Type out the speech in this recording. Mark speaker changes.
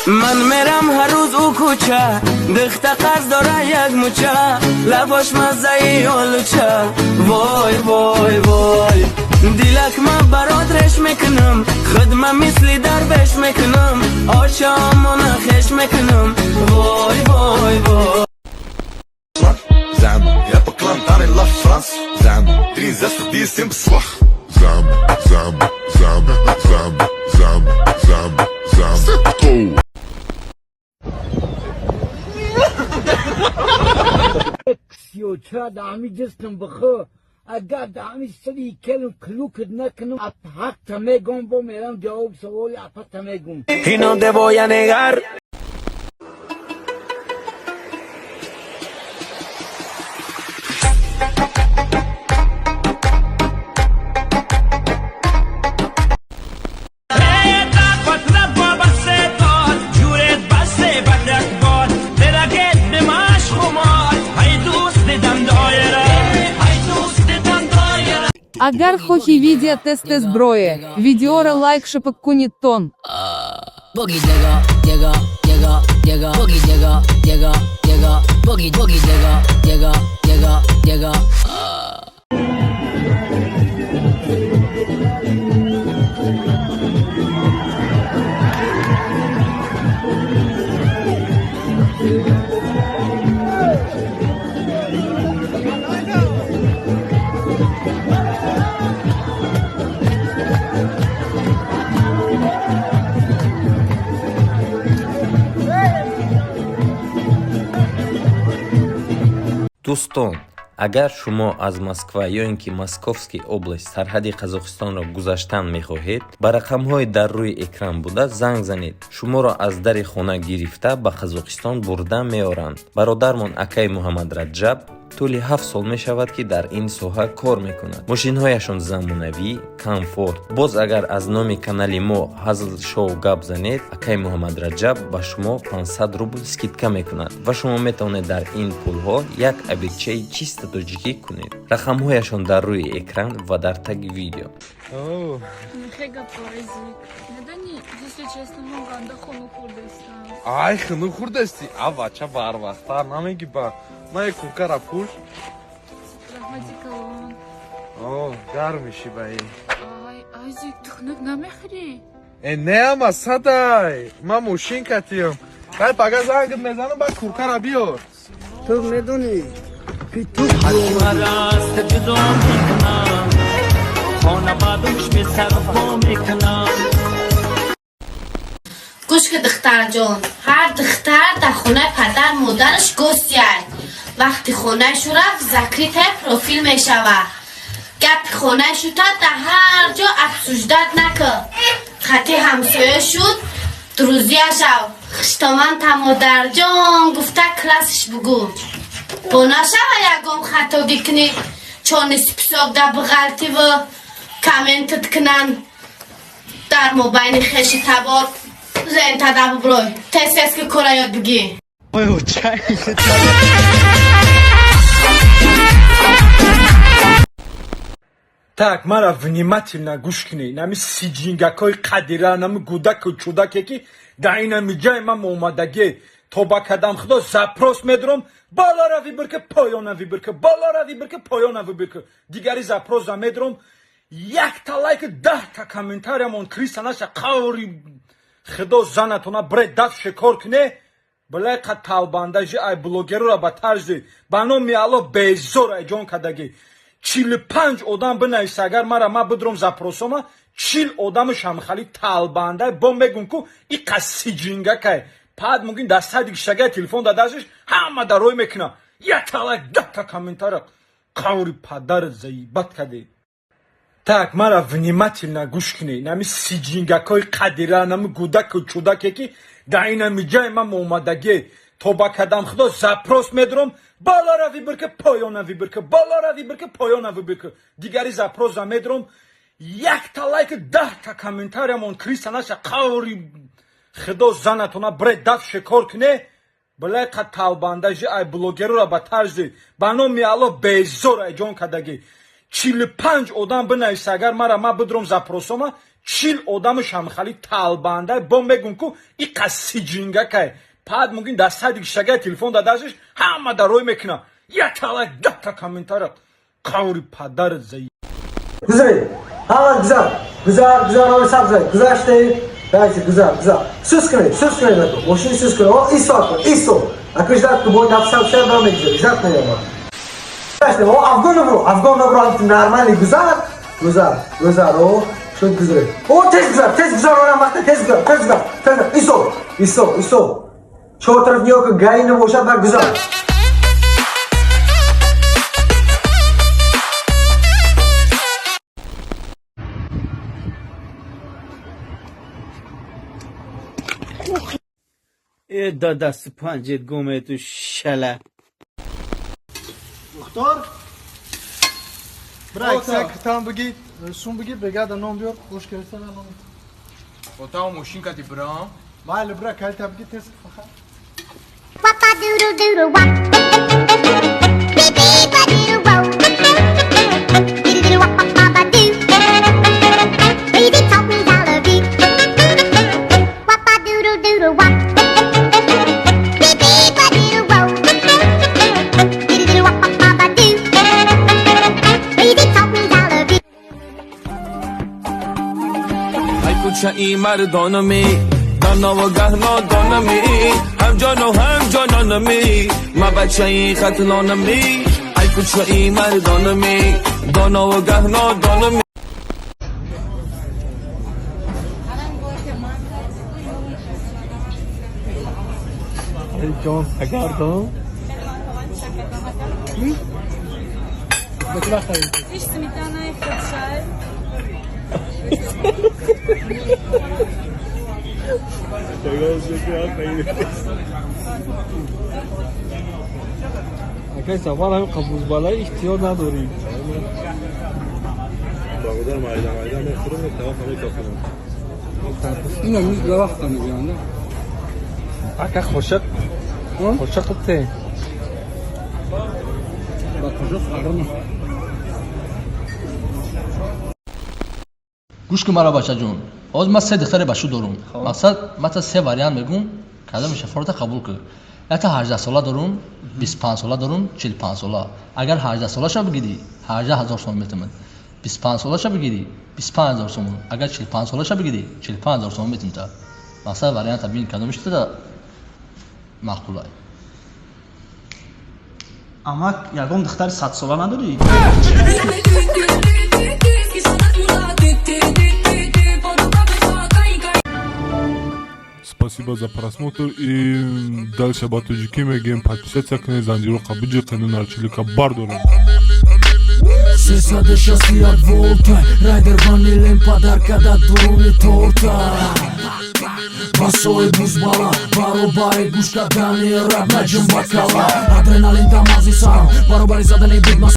Speaker 1: Ман мерам ҳар рӯз ӯ кӯча, духта қарз дора як муча, лабош маззаи олуча. Вой, вой, вой, дилак ма барот реш мекунам, худма мисли дарвеш мекунам, очаомона хеш мекунам. Вой, вой, вой.
Speaker 2: زعما يا بكلان لا فرنسا زعما 63 ديسم بالصباح
Speaker 3: زعما زعما زعما زعما زعما زعما زعما c'est trop.
Speaker 4: 34 ҳами ҷисм бихӯ, агар да ҳами сари келм клукд накунам, ҳақта мегом, бо мерам ҷавоб саволи апата мегум.
Speaker 1: Y no te voy a negar.
Speaker 5: Агар хохи видео тест зброє, видеора лайк шапок кунит тон.
Speaker 6: Boogie digga, digga, digga, digga, boogie digga, digga, digga, boogie boogie digga, digga, digga, digga.
Speaker 7: Дӯстон, агар шумо аз Москва ё ин ки Московский область сарҳади Қазоқистонро гузаштан мехоҳед, ба рақамҳои дар рӯи экран буда занг занед. Шуморо аз дари хона гирифта, ба Қазоқистон бурда меоранд. Бародармон акаи Муҳаммадраҷаб тӯли 7 сол мешавад, ки дар ин соҳа кор мекунад. Мошинҳояшон замонавӣ, комфорт. Боз агар аз номи канали мо Ҳазл Шоу гап занед, акаи Муҳаммадраҷаб ба шумо 500 рубл скидка мекунад ва шумо метавонед дар ин пулҳо як обедчаи чисто тоҷикӣ кунед. Рақамҳояшон дар рӯи экран ва дар таги видео.
Speaker 8: Медонӣ, если честно, ман ганда хунук хӯрдастам.
Speaker 9: Ай, хунук хӯрдасти? А, бача, барвақттар намеги ба ман як куркара пӯш.
Speaker 8: Раҳмати калон.
Speaker 9: О, гарм меши ба ин.
Speaker 8: Ай, Айзик, ту хунук намехӯрӣ?
Speaker 9: Э, неама садай, ман мошин катиям. Ай, пага зангит мезанам, ба куркара биёр.
Speaker 4: Ту медонӣ ки ту
Speaker 1: Раст ҷудо мекунам, хона ба дӯш бесарпо мекунам.
Speaker 10: Гӯш ки, духтарҷон, ҳар духтар дар хонаи падар модараш гостяй. Вақти хонашу рафт, закрытый профил мешавад. Гапи хонашу та дар ҳар ҷо обсуждать накун. Хати ҳамсоя шуд, друзья шав, хуштоманта, модарҷон, гуфта классиш бугӯ. Бо нашава ягон хатогӣ кунӣ, чони список да биғалтиву комментат кунанд дар мобайни хеши табор. Лентада буброй, тез тез ки кора ёд бигӣ.
Speaker 9: Ой, чай.
Speaker 11: Так, мара внимательно гӯш кунед. Нами сиҷингакҳои қадира, нами гудаку чудаке, ки дар инами ҷай ман омадагӣ тоба кардам. Худо, запрос медорам: болора выбор ка, поёна выбор ка, болора выбор ка, поёна выбор ка. Дигари запроса медорам: якта лайк, 10та комментариямон криса наша. Қаври худо занатона бре дафше кор куне. Билайқа талбандажи ай блогерора ба тарзи ба номи Алло безор ай ҷон кардагӣ. 45 одам бинависа, агар мара ма бидром запросома, 40 одаму шамхали талбандай. Бо мегум ку иқа сиҷингакай пад мумкин дар сади гиштагай телефон дадашиш ҳама дарой мекуна. Якта лайк, 10та комментария, қаври падарат заибат каде. Так, мара внимательно гӯш кунед. Нами сиҷингакҳои қадира, нами гудаку чудаке, ки дар инами ҷай ман омадагӣ тоба кардам. Худо, запрос медорам: болора выбор ка, поёна выбор ка, болора выбор ка, поёна выбор ка. Дигари запроса медорам: якта лайк, 10та комментариямон криса наша. Қаври худо занатона бре дафше кор куне. Билайқа талбандажи ай блогерора ба тарзи ба номи Алло безор ай ҷон кардагӣ. 45 одам бинависа, агар мара ма бидром запросома. 40 одаму шамхали талбандай бо мегум ку иқа сиҷингакай. Пад мумкин дар сади гиштагай телефон дадашиш ҳама дарой мекуна. Якта лайк, 10 та комментария. Қаври падарат заи.
Speaker 12: Гузаред. Ҳама гузар. Гузар, гузар, ҳама сабз. Гузаштед. Дальше гузар, гузар. Сус кунед, сус кунед аку. Мошин сус кунед. О, исо аку, исо. Аку ждать ку бой нафсам шар намегузар. Ждать наёма. Гузаштем. О, афгон бро, афгон бро, ҳам нормальный гузар. Гузар, гузар, о, шуд гузаред. О, тез гузар, тез гузар, орам вақта тез гузар, тез гузар, тез гузар. Исо, исо, исо. Чор тараф ниё ку ГАИ набошад ва гузар.
Speaker 1: Э, дадасти панҷет гомету шала.
Speaker 9: Мухтор, бра, там бигид, сум бигид, бригада ном биёр, хуш кардиса ном.
Speaker 13: Отам мошин кати брам.
Speaker 9: Майли, бра, калита бигид, тез фақат.
Speaker 10: Doodle doodle wop. Beep beep ba doodle wow. Doodle doodle wop wop ba ba doo. Baby taught me I love you. Wop ba doodle doodle wop. Beep beep ba doodle wow. Doodle doodle wop wop ba ba doo. Baby taught me I love you.
Speaker 1: Ай кӯчаи мардонами, данову гаҳнодонами, ҳам ҷону ҳам ҷононами, ма бачаи хатлонами. Ай кӯчаи мардонами, донову гаҳнодонами.
Speaker 9: Ҷон, агардон.
Speaker 8: Сметана и чай.
Speaker 9: Акай Сафар, ҳамин қабузбалаи ихтиёр надорӣ.
Speaker 2: Бародар, майда майда мехӯрам, таваф метофам.
Speaker 9: Ина вақта мегӯянд. Ака хошақ. Хошақ те. Ба қошақ арма.
Speaker 14: Гӯш кун маро, бачаҷон. Ҳозир ман се духтаре ба шу дорум. Мақсад, ман та се вариант мегӯм, кадоми шафората қабул кун. Якта 18-сола дорум, 25-сола дорум, 45-сола. Агар 18-солаша бигирӣ, 18 000 сомон метумад. 25-солаша бигирӣ, 25 000 сомон. Агар 45-солаша бигирӣ, 45 000 сомон метум та. Мақсад, варианта бин, кадомиш тада маъқулай.
Speaker 15: Амак, ягон духтари 100-сола надорӣ?
Speaker 3: Спасибо за просмотр и дальше ба тоҷикӣ мегӯем: подписаться кунед, занҷироқа биҷиқену нарчилика бардорем.
Speaker 1: 361 волта райдер ванилем падарка да дуруни торта. Басои бузбала баробари гӯш кардани раб наҷум бакала. Адреналин да мағзи сарам баробари задани бигма.